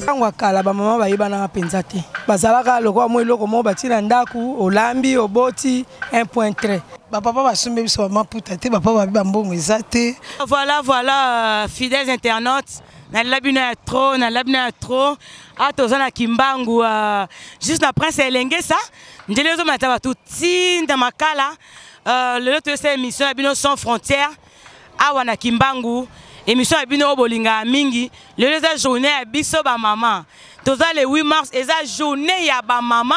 Ntango ya kala bamama bayebanaka mpenza te, bazalaka lokola mwa eloko moko batie na ndako, olambi, oboti, un point trait. Bapapa basombi biso bamaputa te, bapapa babi bambongo eza te. Voilà, voilà, fidèles internautes, nalela bino ya trop, nalela bino ya trop. A toza na Kimbangu, juste na Prince Elengesa, ndele ezomata bato tinda makala. Lelo toyesa émission ya bino sans frontières awa na Kimbangu, émission ya bino oyo bolingaka mingi. Lelo eza journée ya biso ba mama, toza le 8 mars, eza journée ya ba mama.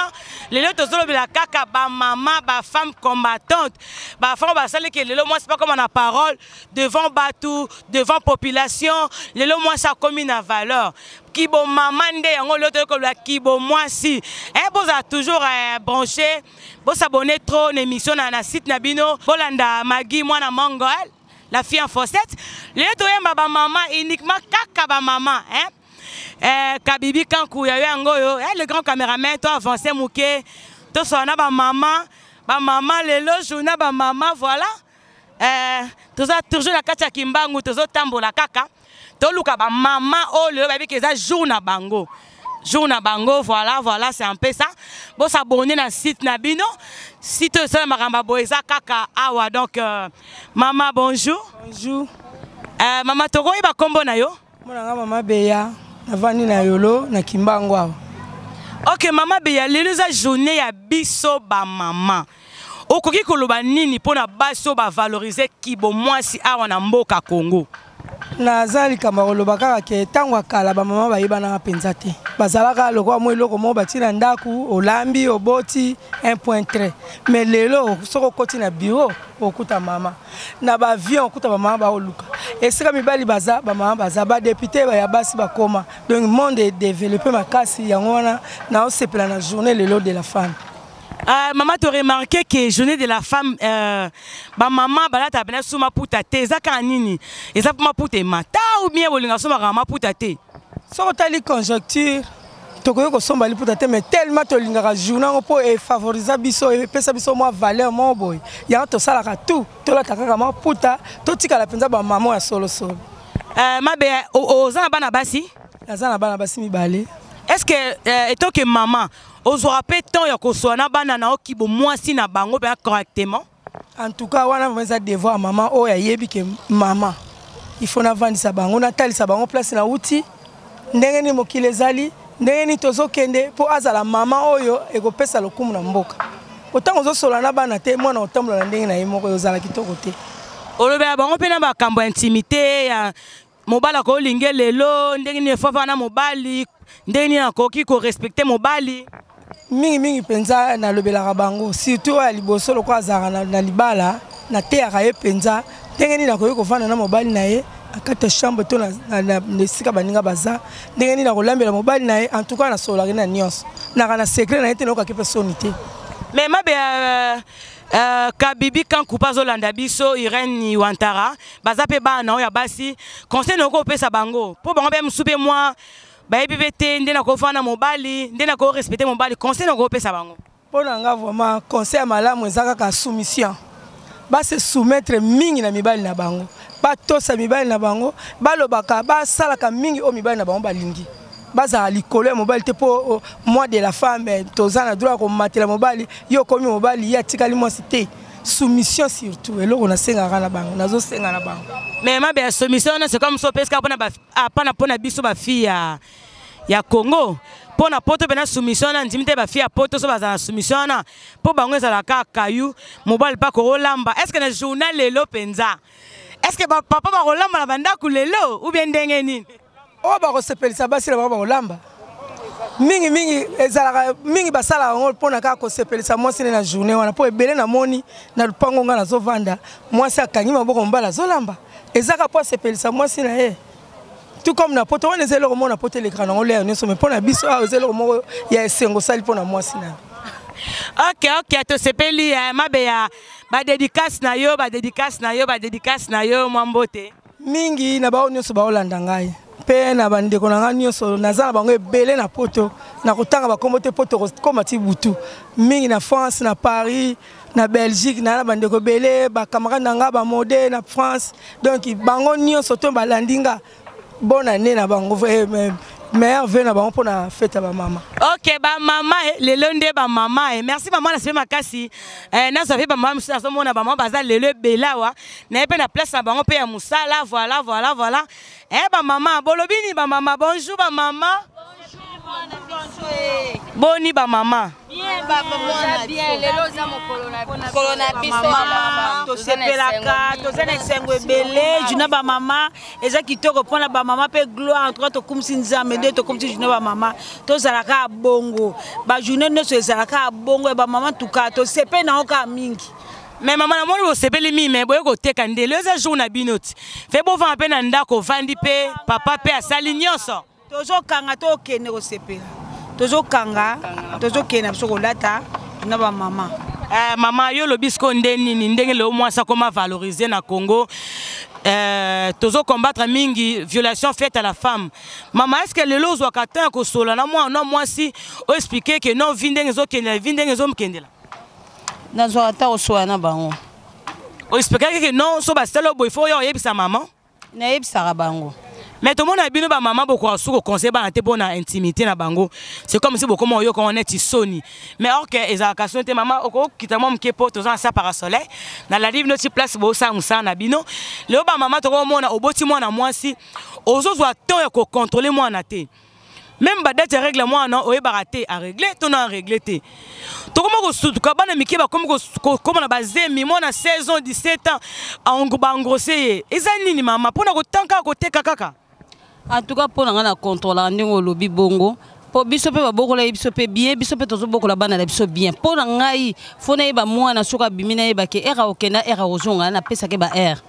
Lelo tozolobela kaka ba mama, ba femme combattante, ba femme basalaki lelo mwasi bakoma na parole devant bato, devant population. Lelo mwasi akomi na valeur kibo mama, nde yango lelo toyokoloba kibo mwasi. Bozala toujours branché, bosabonner trop na émission na site na bino, bolanda Magi mwana Mongol, la fille en fossette. Lelo toyemba bamama uniquement, kaka bamama, hein? Kabibi Kanku ya yo yango oyo, le grand caméraman, to avance moke, tosola na bamama. Bamama lelo journée bamama, voilà. Toza toujours na kati ya Kimbangu, tozotambola kaka, toluka bamama oyo lelo bayebi ke eza jour na bango, jour na bango. Voilà, voilà, c'est un peu ça. Bosabonner na site na bino, site oyo esala makambo boye eza kaka awa. Donc mama, bonjour. Bonjour. Mama, tokoyeba nkombo na yo? Mona nga mama Beya, navandi na Yolo na Kimbangu awa. Ok, mama Beya, lelo eza journée ya biso bamama. Okoki koloba nini mpona basi oyo bavalorize kibo mwasi awa na mboka Congo? Naza likambo ya koloba kaka ke ntango ya kala bamama bayebanaka mpenza te, bazalaka lokola mwa eloko moko batie na ndako, olambi, oboti, un point trait. Mais lelo soki okoti na bureau, okuta mama na baavion, okuta bamama baoluka esika mibali baza, bamama baza, badéputé ya basi bakoma. Donc monde edéveloppé makasi, yango wana naosepela na journée lelo de la femme. Maman, tu as remarqué que journée de la femme, ba maman balata bena su maputa te, eza kaka nini? Eza mpo maputa emata ou bien bolinga somaka maputa te? Soki otali conjoncture, tokoki kosomba liputa te, mais tellement tolingaka journée yango mpo efavorisa biso, epesa biso mwa valeur moko boye, yango tosalaka tout, tolata kaka maputa, totikala mpenza bamama ya solosolo. Mabe oza na bana basi? Naza na bana basi mibale. Est ce que étant que mama, ozwaka mpe temps ya kosola na bana na okibo mwasi na bango mpenza correctement? En tout cas, wana vraiment eza devoir ya mama oyo ayebi ke mama, il faut navandisa bango, natalisa bango place nauti, ndenge nini mokili ezali, ndenge nini tozokende, mpo azala mama oyo ekopesa lokumu na mboka. Otango ozosola na bana te, mwana otambola na ndenge na ye moko, ozala kitoko te. Olobela bango mpe na makambo ya intimité ya mobali, akolinge lelo ndenge nini, efafa na mobali ndenge nini akoki korespecter mobali? Mingimingi mpenza nalobelaka bango, surtout oyo ya liboso, lokola azalaka na libala, nateyaka ye mpenza ndenge nini akoki kovanda na mobali na ye na kati ya chambre to na esika baninga baza, ndenge nini akolambela mobali na ye. En tout cas, nasololaki na nyonso, naka na secret na ye te, nayokaki mpe soni te. Mais mabe, Kabibi Kanku mpe azolanda biso, Irene Wantara, baza mpe bana oyo ya basi, conseil nakoki kopesa bango mpo bango mpe mosu mpe mwa bayebi mpe te nde nakofanda mobali, nde nakorespecter mobali, conseil nakoki kopesa bango? Mpo na nga vraiment, conseil ya malamu eza kaka soumission. Base soumettre mingi na mibali na bango, batosa mibali na bango, balobaka, basalaka mingi oyo mibali na bango balingi. Bazala likolo ya mobali te, mpo mois de la femme, toza na droit ya komatela mobali. Ye okomi mobali, ye atikali mwasi te. Soumission surtout, eloko nasengaka na bango, nazosenga na bango. Mais mabe ya soumission wana, c'est comme so opesika mpona biso bafille ya Congo. Mpo na poto mpena soumission wana ndimi te. Bafille ya poto so bazala na soumission wana, mpo bango ezalaka kayu mobali mpa kokolamba. Est ce que na journée lelo mpenza, est ce que bapapa bakolamba na bandako lelo ou bien ndenge nini? Oyo bakosepelisa basi na bango bakolamba mingimingi. Ezalaka mingi basalaka yango mpona kaka kosepelisa mwasi ne na journée wana, mpo ebele namoni na lupango ngai nazovanda, mwasi akangi maboko, mobali azolamba, ezaka mpo asepelisa mwasi na ye. Tout comme na poto wana, eza eloko moko na poto elekaka nango lere nyonso, mais mpo na biso awa eza eloko moko ya esengo osali mpo na mwasi na yo. Ok, tosepeli. Mabe ya badédicace na yo, badédicace na yo, badédicace na yo, mwa mbote. Mingi na bao nyonso baolanda ngai, mpe na bandeko na ngai nyonso naza na bango ebele na poto, na kotanga bakombo te mpo tokokóma ti butu. Mingi na France, na Paris, na Belgique, na bandeko ebele, bacamarade na ngai bamode na France. Donc bango nyonso to balandi nga, bonne année na bango. Meilleurs vœux na bango mpona fête ya bamama. Ok, bamama eh, lelo nde bamama eh. Merci mama, na sepe makasi eh, nazwa mpe bamama mosusu, nazomona bamama baza lelo ebele awa, naye mpe na place na bango mpe ya mosala. Voilà, voilà, voilà. Eh, bamama, bolobi nini bamama? Bonjour bamama, boni bamama? Tosepelaka, toza na esengo ebele. Journée bamama eza kitoko mpona bamama mpe gloire. En tout cas tokumisi Nzambe nde tokumisi journée bamama. Tozalaka ya bongo, bajournée nyonso ezalaka ya bongo ya bamama. Tuka tosepeli nango kaka mingi. Mais mama, namoni bosepeli mingi, mais boye koteka nde lelo eza jour na bino ti fe bovanda mpe na ndako, ovandi mpe papa mpe asali nyonso. Tozokanga, tokende kosepela, tozokanga, tozokende na biso kolata na bamama. Eh, mama, yo olobi sikoyo nde nini ndenge lelo mwasi akoma valoriser na Congo? Eh, tozocombattre mingi violation faite à la femme. Mama, est ce que lelo ozwaka temps ya kosola na mwana na mwasi, oexpliquer que non, vie ndenge ezokendela, vie ndenge ezokendela? Nazwaka ta kosola na bango. Oexpliquaki que non, so basali oyo boye, faut oya oyebisa mama? Nayebisaka bango. Mais tomona bino bamama bokoka su koconseiller bana te mpona intimité na bango. C'est comme si bokoma oyoka ngo neti soni, mais or que ezalaka soni te. Mama, okokita mwa moke mpo toza na sa parasoleil. Nalandi bino ti place bosala mosala na bino. Lelo bamama tokomona oboti mwana mwasi, ozozwa temps ya kocontrôler mwana te, même badate ya règle mwana oyebaka te arégler to na arégler te. Tokoma kosutuka, bana mike bakomi kokoma na bazemi, mwana 16 ans, 17 ans, baengrosser ye. Eza nini mama, mpona kotanka koteka kaka? En tout cas mpo na ngai, na contrôlaka ndenge olobi bongo, mpo biso mpe babokola ye biso mpe bien, biso mpe tozobokola bana na biso bien. Mpo na ngai, faut nayeba mwana soki abimi, nayeba que heure akokenda, heure akozonga, napesaki ba heure.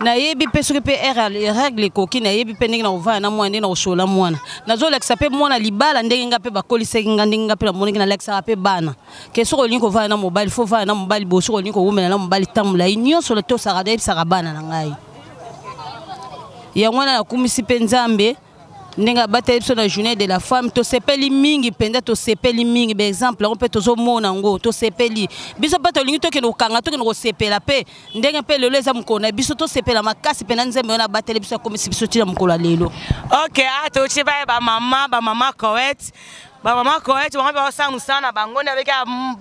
Nayebi mpe soki mpe heure règle ekoki, nayebi mpe ndenge na kovanda na mwana, ndenge na kosola mwana, nazolakisa mpe mwana libala ndenge nga mpe bakolisaki nga, ndenge nga mpe namonaki. Nalakisaka mpe bana que soki olingi kovanda na mobali, faut vanda na mobali boye, soki olingi kowumela na mobali ntango molai nyonso, tosaka. Nayebisaka bana na ngai yango wana. Nakumisi mpe Nzambe ndenge abateli biso na journée de la femme. Tosepeli mingi mpenza, tosepeli mingi. Baexemple yango mpe tozomona yango, tosepeli. Biso mpe tolingi tokende kokanga, tokende kosepela mpe ndenge mpe lelo eza mokolo na biso, tosepela makasi mpenza. Nzambe wana abateli biso, akomisi biso ntina mokolo ya lelo. Ok, a totie baye bamama, bamama Coet, bamama Coet, bango mpe bazosala mosala na bango nde avec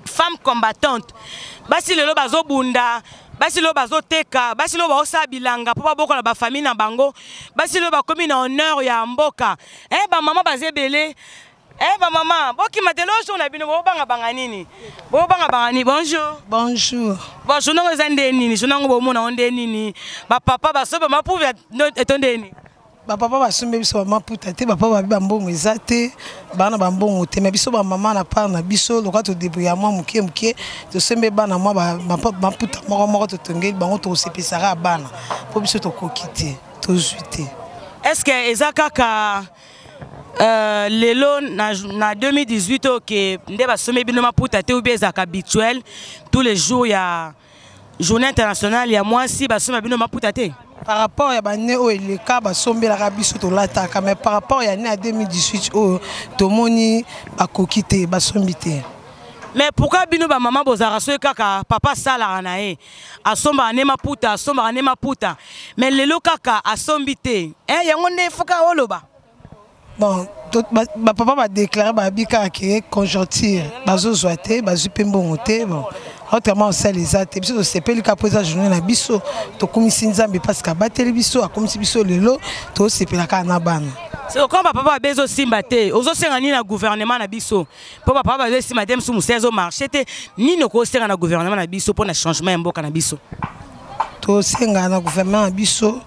femme combattante. Basi lelo bazobunda, basi lelo bazoteka, basi lelo bazosala bilanga mpo babokola bafamille na bango, basi lelo bakomi na honneur ya mboka. Eh, bamama baza ebele. Eh, bamama, bokima te, lojour na bino, bobangabanga nini? Bobangabanga nini? Bonjour. Bonjour. Bon, jour nango eza nde nini? Jour nango bomona ngo nde nini? Bapapa basoba mapuve eto nde nini? Bapapa basombi biso bamaputa te. Bapapa babi bambongo eza te, bana bambongo te. Mais biso bamama, na part na biso, lokola todébrouiller mwa moke moke, tosombi bana mwa maputa moko moko, totongeli bango, tokosepesaka bana, mpo biso tokoki te, tozwi te. Est ce que eza kaka lelo na 2018 oyo que nde basombi bino maputa te, ou bien ezalaka habituel, tous les jours ya journée internationale ya mwasi basomba bino maputa te? Par rapport ya baannée oyo eleka, basombelaka biso, tolataka, mais par rapport ya année ya 2018 oyo, tomoni bakoki te, basombi te. Mais pourquoi bino bamama bozalaka soki kaka papa asalaka na ye, asombaka nde maputa, asombaka nde maputa, mais lelo kaka asombi te? Eh, yango nde foka oloba. Bon, bapapa badéclarer, babi kaka que conjoncture, bazozwa te, bazwi mpe mbongo te. Bon, autrement osala eza te. Biso tosepeli kaka mpo eza journée na biso, tokumisi Nzambe parce que abateli biso, akomisi biso lelo, tosepela kaka na bana. Comme bapapa babe ezosimba te, ozosenga nini na gouvernement na biso? Mpo bapapa bazosimba te, mosu mosala ezomarcher te, nini okosenga na gouvernement na biso mpo na changement ya mboka na biso? Tosenga na gouvernement na biso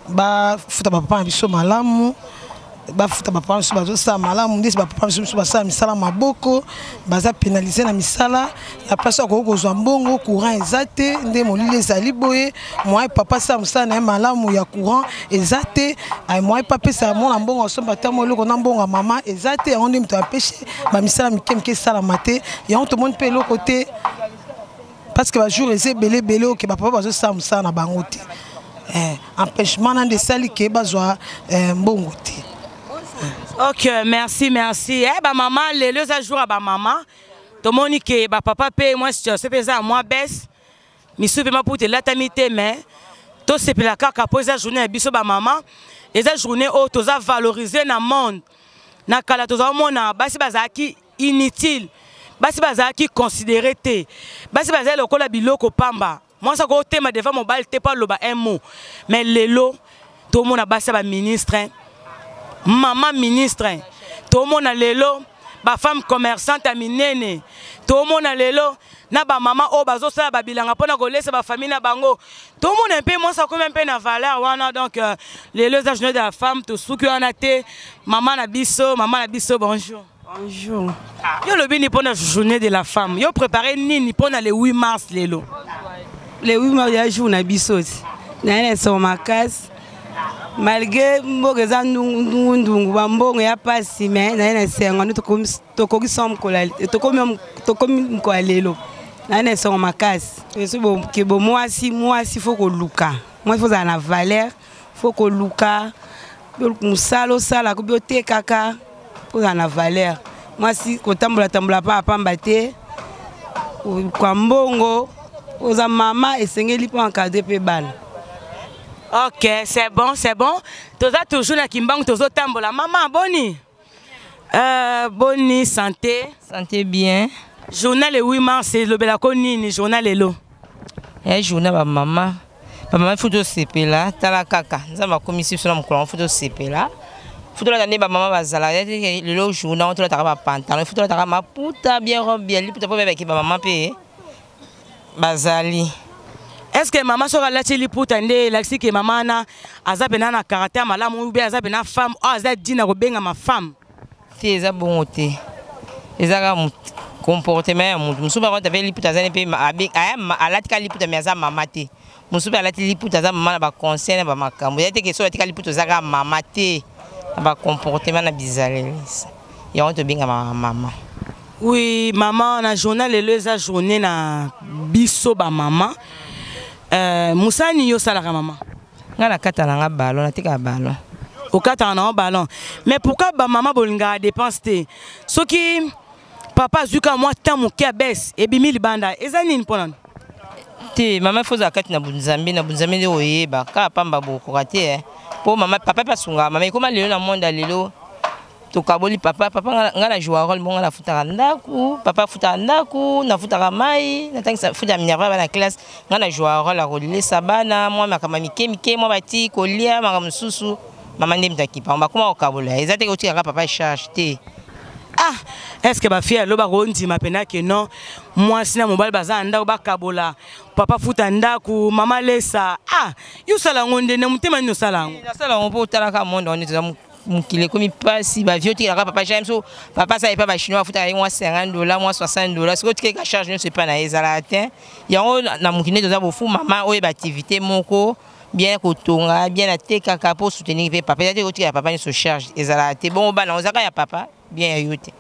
bafuta bapapa na biso malamu, bafuta bapapa biso bazosala malamu. Ndesi bapapa biso biso basala misala maboko, baza pénalisé na misala, na place akoki kozwa mbongo. Courant eza te, nde molili ezali boye, moyen papa asala mosala na ye malamu ya courant eza te, moyen pa apesa mwana mbongo asomba ta mo eloko na mbongo ya mama eza te. Yango nde moto apeshe bamisala mike mike esalama te. Yango tomoni mpe eloko te, parce que bajour eza ebele ebele oke bapapa bazosala mosala na bango te. Empêchement na nde esali que bazwa mbongo te. Ok, merci, merci. Eh, bamama, lelo eza jour ya bamama. Tomoni que bapapa mpe mwa situation mpe eza ya mwa baisse, misu mpe maputa elatami te, mais tosepela kaka mpo eza journée ya biso bamama, eza journée oyo toza valoriser na monde. Na kala tozomona basi bazalaki inutile, basi bazalaki considéré te, basi bazali lokola biloko pamba. Mwasi akotema devant mobali te mpo aloba un mot. Mais lelo tomona basi ya baministre, mama ministre, tomona lelo bafemme commerçante ya minene, tomona lelo na bamama oyo bazosala babilanga mpona kolesa bafamille na bango. Tomona mpe mwasi akomi mpe na valeur wana. Donc lelo eza journée de la femme, tosuki wana te. Mama na biso, mama na biso, bonjour. Bonjour. Yo lobi nini mpona journée de la femme? Yo préparé nini mpona le 8 mars lelo? Le 8 mars ya jour na biso ti. Naye na esengo makasi. Malgré mboka eza ndungundungu, bambongo ya pasi, mais naye na esengo nde tokoki so tokomi mokolo ya lelo. Naye na esengo makasi. Eso ke bomwasi, mwasi fo koluka. Mwasi fo ozala na valeur, fo koluka mosala osalaka obi otekaka, ozala na valeur. Mwasi kotambola tambola pa pamba te, kwa mbongo oza mama esengeli mpo encadre mpe bana. Ok, c'est bon, c'est bon. Toza toujours na Kimbangu, tozotambola. Mama, boni? Boni santé? Santé bien. Journal le 8 mars, elobelako nini journal lelo? Ya journal ba mama. Ba mama faut tosepela, tala kaka. Nzambe akomisi biso na mokolo yango, faut tosepela. Faut tolata nde ba mama bazala. Ya te lelo journal tolataka ba pantalon, faut tolataka maputa bien robe bien liputa po bebaki ba mama pe bazali. Est-ce que mama soki alati liputa nde elakisi ke mama wana aza pena na caractère malamu ou bien aza pena femme oyo aza dina kobengama femme? Te, eza bongo te. Eza kaka comportement ya mutu. Mosusu bakonta mpe liputa azali mpe alati kaka liputa mais aza mama te. Mosusu mpe alati liputa aza mama na baconseil na bamakambo. Eza te ke soki atika liputa oza kaka mama te. Na bacomportement na bizaleli. Yango tobengama mama. Oui, maman, na journal lelo eza journée na biso ba mama. Musani yo salaka mama? Nga na kata na nga ballon, na tika ballon. Okataka na ballon. Mais pourquoi ba mama bolinga dépense te? Soki papa azuka mwa temps moke baisse ebimi libanda, eza nini pona? Te, mama faut kati na bunzambe, na bunzambe nde oyeba, kaka pamba bokoka te. Po mama papa pa sunga, mama ekoma lelo na monde lelo. Tokaboli papa, papa nga na jouer rôle monga na futaka ndaku, papa futaka ndaku, na futaka mai, na tangisa futa minerva bana classe, nga na jouer rôle ya kolesa bana, mwa makambo mike mike, mwa bati kolia makambo mosusu, mama nde moto akipa, bakoma kokabola, eza te kotikaka papa charge te. Ah, est-ce que ba fille aloba kondima pena ke non, mwasi na mobali baza na ndako bakabola, papa futa ndaku, mama lesa. Ah, yo sala ngo nde na motema nini osala yango? Nasala yango mpo otalaka monde wana toza mokili ekomi mpasi, bavie otikelaka papa charge so papa asala epa bachinois afutaka ye mwa 50 $, mwa 60 $, soki otikelaka charge nyonso epa na ye ezalaka te. Yango na mokili nde toza bofu mama oyo baactivité moko bien kotonga bien atekaka mpo soutenir mpe papa, eza te otikela papa nyonso charge ezalaka te. Bongo bana ozaka ya papa bien ya yo te.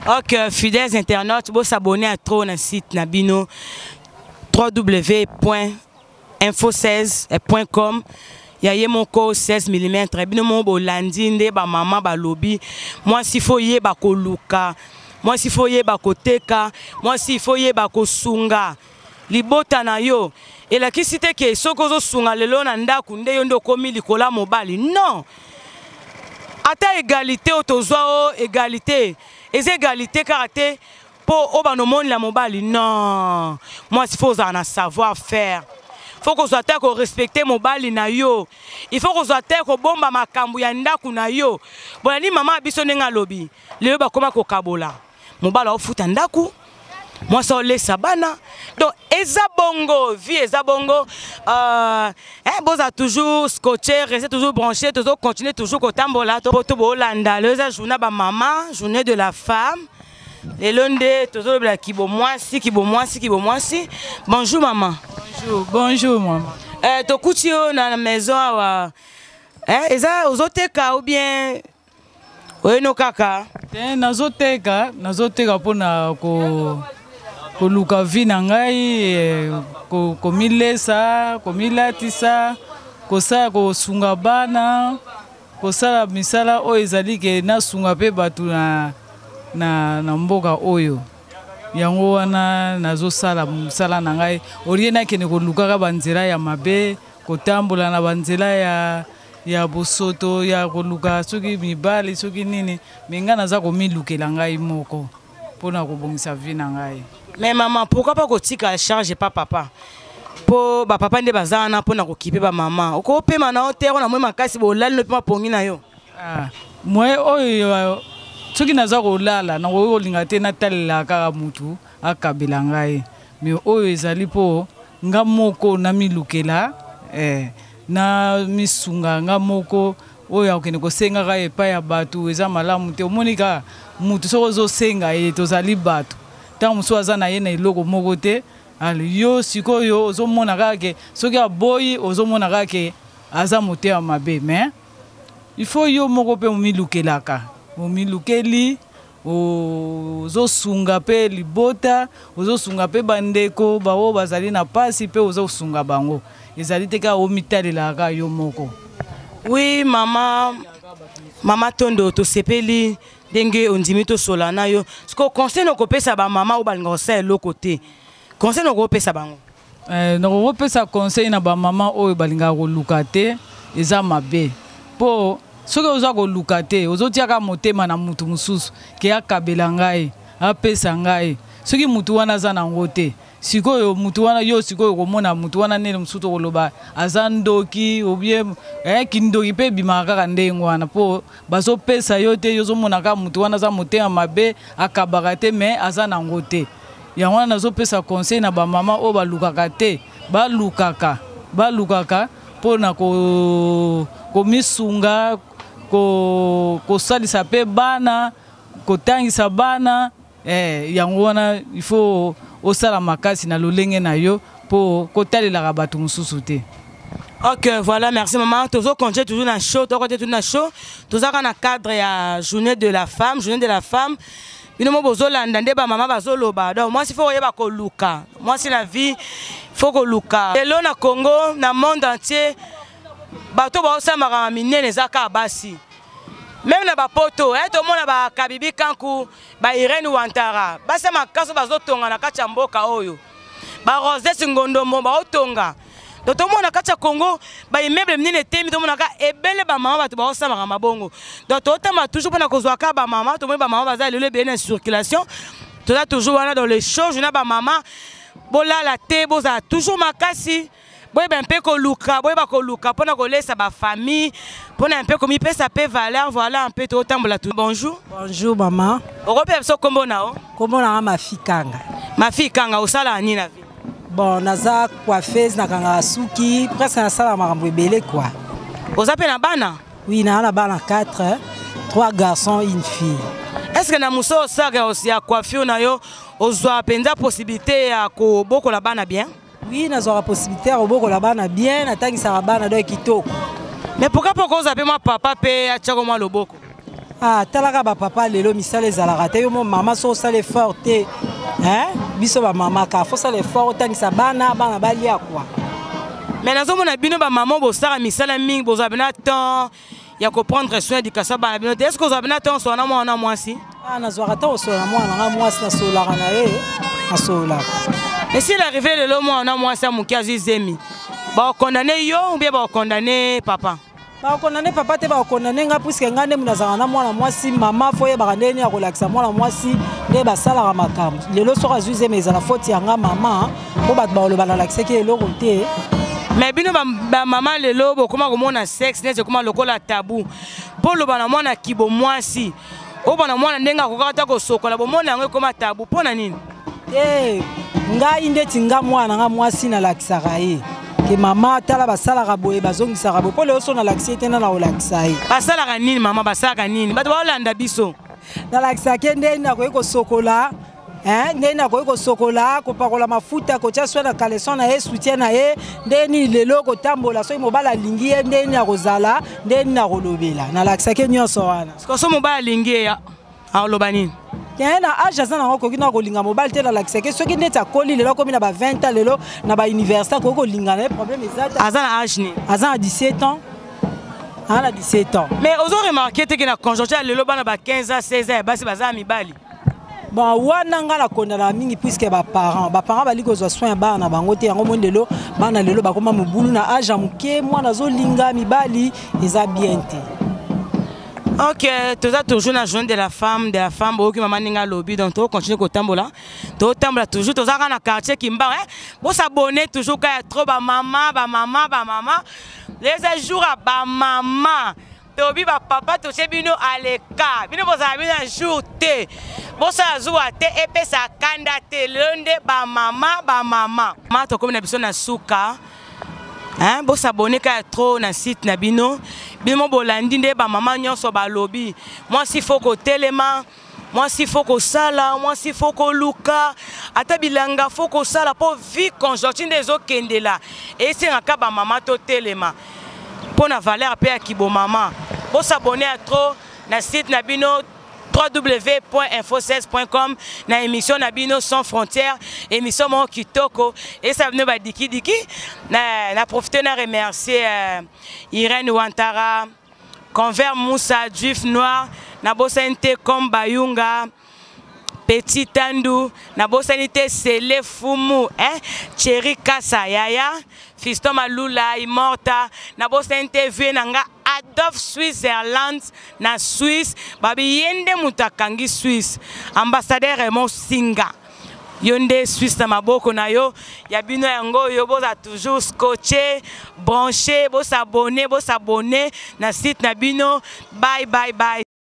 Ok, fidèles internautes, bo s'abonner à trop na site na bino www.info16.com ya ye moko 16 mm bino moko bolandi nde ba mama balobi mwasi fo yeba koluka, mwasi fo yeba koteka, mwasi fo yeba kosunga libota na yo. Elakisi te ke soki ozosunga lelo na ndako nde yo nde okomi likola mobali. Non, ata égalité oyo tozwa o égalité eza égalité kaka te mpo oyo banomonela mobali. Non, mwasi fo ozala na savoir faire, faut kozwa te korespecte mobali na yo, il faut kozwa te kobomba makambo ya ndako na yo. Bolandi mama ya biso ndenge alobi lelo bakoma kokabola, mobali aofuta ndako, mwasi aolesa bana. Donc eza bongo vie, eza bongo. Boza toujours scotché, restez toujours branché, toujours continuer toujours kotambola po to bolanda. Lelo eza journée ba mama, journée de la femme. Lelo nde tozolobela kibomwasi, kibomwasi, kibomwasi. Bonjour maman. Bonjour, bonjour maman. Tokuti yo na maison awa. Eza ozoteka ou bien oyeno kaka? Te, nazoteka, nazoteka mpona koluka vie na ngai, komilesa, komilatisa, kosala, kosunga bana, kosala misala oyo ezali ke nasunga mpe bato na mboka oyo. Yango wana nazosala mosala na ngai olie nakende kolukaka banzela ya mabe, kotambola na banzela ya ya bosoto ya koluka soki mibali soki nini, me ngai naza komilukela ngai moko mpona kobongisa vie na ngai. Mais maman, pourquoi pas kotika charge pa papa? Mpo bapapa nde baza wana mpona kokipe bamama. Okopema na yo te na moi makasi, bolali no mpe mapongi na yo. Ah, moye oyo soki naza kolala, nakoki kolinga te natalela kaka mutu akabela ngai, me oyo ezali mpo nga moko namilukela, na misunga nga moko. Oyo akokende kosengaka epai ya bato eza malamu te. Omoni kaka mutu soki ozosenga ye, tozali bato, ntango mosusu aza na ye na eloko moko te. Ale yo sikoyo ozomona kaka ke soki aboyi, ozomona kaka ke aza motema mabe, mais il faut yo moko mpe omilukelaka, omilukeli, ozosunga mpe libota, ozosunga mpe bandeko baoyo bazali na pasi, mpe ozosunga bango. Ezali te kaka omitalelaka kaka yo moko. Oui mama, mama Tondo, tosepeli ndenge ondimi tosola na yo. Siko conseil nakopesa bamama oyo balinga kosala eloko te, conseil nakopesa bango? Nakokopesa conseil na bamama oyo balingaka koluka te, eza mabe, mpo soki oza koluka te, ozotiaka motema na mutu mosusu ke akabela ngai, apesa ngai. Soki mutu wana aza nango te, sikoyo mutu wana, yo sikoyo okomona mutu wana nene mosusu, tokoloba aza ndoki obie kindoki mpe ebimaka kaka ndenge wana, mpo bazopesa yo te. Yo ozomona kaka mutu wana aza motema mabe, akabaka te, me aza nango te. Yango wana nazopesa conseil na bamama oyo balukaka te, balukaka, balukaka mpona komisunga, kosalisa mpe bana, kotangisa bana. Yango wana il faut osala makasi na lolenge na yo mpo kotalelaka bato mosusu te. Ok, voilà, merci maman. Toujours continuer toujours dans show, toujours continuer toujours dans show. Toujours dans le cadre ya journée de la femme, journée de la femme. Bino mo bozolanda nde ba mama bazoloba. Donc moi, il faut oyeba koluka. Moi, c'est la vie, faut koluka. Lelo na Congo, na monde entier, bato baosala makambo minene eza kaka basi. Même na bapoto, tomona ba Kabibi Kanku, ba Irene Wantara, basi ya makasi bazotonga na kati ya mboka oyo. Ba Rosette Ngondombo baotonga. Donc tomona kati ya Congo ba immeuble minene etemi, tomonaka ebele ba mama bato baosamaka mabongo. Donc totama toujours mpona kozwa kaka ba mama, tomoni ba mama baza lelo ebele na circulation. Toza toujours wana dans les choses na ba mama, bolala te, bozala toujours makasi. Boyeba mpe koluka, boyeba koluka mpona kolesa ba famille, mpona mpe komipesa mpe valeur. Voilà, mpe totambola tu. Bonjour. Bonjour maman. Okopesa biso kombo na yo? Kombo na nga Mafi Kanga. Mafi Kanga, osala nini na vie? Bon, naza coiffeuse, nakangaka suki, presque nasala makambo ebele quoi. Oza mpe na bana? Oui, naza na bana 4, 3 garçons, une fille. Est-ce que na mosala osalaka ya coiffure na yo, ozwa mpenza possibilité ya kobokola bana bien? Oui, nazwaka possibilité ya kobokola bana bien, natangisaka bana donc kitoko. Mais pourquoi pas koza mpe mwa papa mpe atiako mwa loboko? Ah, talaka bapapa lelo misala ezalaka te. Yo mo mama so osala effort te, hein? Biso bamama kaka fo osala effort, otangisa bana, bana balia quoi. Mais nazomona bino bamama bosala misala mingi, bozwa bena temps ya koprendre soin éducation bana bino te. Est ce que ozwa bena temps osola na mwana mwasi? Ah, nazwaka ntango osola na mwana nanga mwasi, nasololaka na ye, nasololaka. Et s'il arrive lelo mwana mwasi ya moke azwi zemi, bakokondane yo ou bien bakokondane papa? Bakokondane papa te, bakokondane nga, puiske nga nde nazalaka na mwana mwasi. Mama fo oyebaka ndenge nini ya kolakisa mwana mwasi nde basalaka makambo. Lelo soki azwi zemi, ezala foti ya nga mama, mpo bato bakoloba nalakisaki eloko te. Mais bino bamama lelo bokoma komona sexe neti ekoma lokola tabu, mpo oloba na mwana kibo mwasi, obana mwana ndenge akokaka ata kosokola, bomona yango ekoma tabu mpo na nini? Te, ngai ndeti nga mwana nga mwasi nalakisaka ye ke mama tala basalaka boye, bazongisaka boye, mpo lelo so nalakisi ye te, nana kolakisa ye. Basalaka nini mama? Basalaka nini? Bato baolanda biso. Nalakisaka ye ndenge nakoki kosokola, ndenge nakoki kosokola, kopakola mafuta, kotia soin na caleçon na ye, soutien na ye, ndenge nini lelo kotambola, soki mobali alingi ye ndenge nini akozala, ndenge nini akolobela. Nalakisaki ye nyonso wana. Sikoyo so mobali alingi ye, akoloba nini? Ye na age aza nango akoki na kolinga mobali te. Nalakisaki soki ndeti akoli lelo, akomi na ba 20 ans, lelo na ba université, akoki kolinga na ye, problème eza te. Aza na age nini? Aza na 17 ans, aza na 17 ans. Mais ozo remarquer te ke na conjoncture ya lelo, bana ba 15 ans, 16 ans ya basi baza ya mibali? Bon, wana nga nakondana mingi puisque baparent baparent bali kozwa soin ya bana na bango te. Yango moni lelo bana lelo bakoma mobulu na age ya moke, mwana azolinga mibali, eza bien te. Ok, toza toujours na journée de la femme, de la femme. Boyoki mama ndenge alobi. Donc tokocontinue kotambola, totambola toujours, toza kaka na quartier Kimbangu, eh? Bosabone toujours kaka ya trop. Bamama, bamama, bamama, eza jour ya bamama. Tobi bapapa, totie bino aleka, bino bozala bino na jour te, bosala zuwa te, epesa kanda te. Lelo nde bamama, bamama ma tokomi na biso na suka, hein? Bosabone kaka trop na site na bino. Bino mo bolandi nde bamama nyonso balobi: mwasi fo kotelema, mwasi fo kosala, mwasi fo koluka ata bilanga, fo kosala mpo vie conjoncture nde ezokendela, esengaka bamama totelema mpo na valeur mpe ya kibomama. Bosabone ya trop na site na bino www.info16.com, na émission na bino Sans Frontières, émission moko kitoko esala bino badikidiki. Na, na profite na remercier Irène Wantara, Convert Moussa, Juif Noir, nabosani te comme Bayunga, Petit Tandu, nabosani te Sele Fumu, hein? Thierry Kassa, Yaya, Fiston Malula, Immorta, nabosani te vie na nga Adolphe Switzerland na Suisse, babi ye nde moto akangi Suisse, ambassadeur Raymond Singa. Yo nde Suisse na maboko na yo ya bino yango oyo. Boza toujours scotché, branché, bosabone, bosabone na site na bino. Bye bye bye.